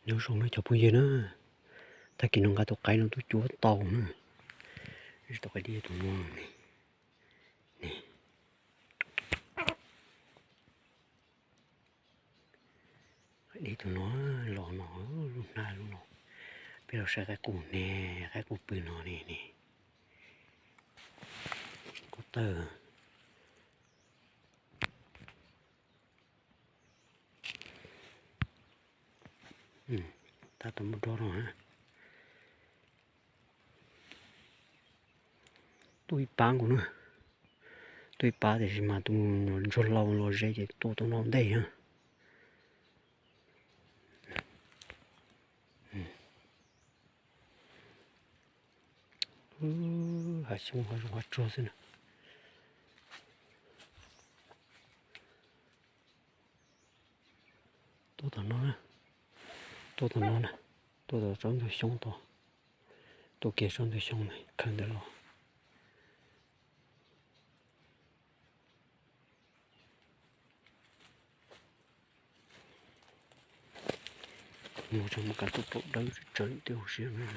Nyob zoo na cov phooj ywg na, tag kis no nqa tus qaib no tuaj cuab tau na. Tus qaib dib tus no ne, qaib dib tus no los no, lub hnab lub no. Peb los saib qaib qus ne, qaib qus pw no ne ne. Ko taw. Tab tom muaj dob no. Tuaj ib pab nkaus na. Tuaj ib pab tiam sis mas tus ntsuag laus los ze ces tua tau no ntej na. Hav xyoob hav zoov hav tsuag xwb na. Tuaj tom no, tuaj tom no na, tuaj tom tsob ntug xyoob tod, tuaj kiag tsob ntug xyoob na khaws ntawd los. Mus tso mus kav tuaj pom dawb tsawv twb hauv siab no.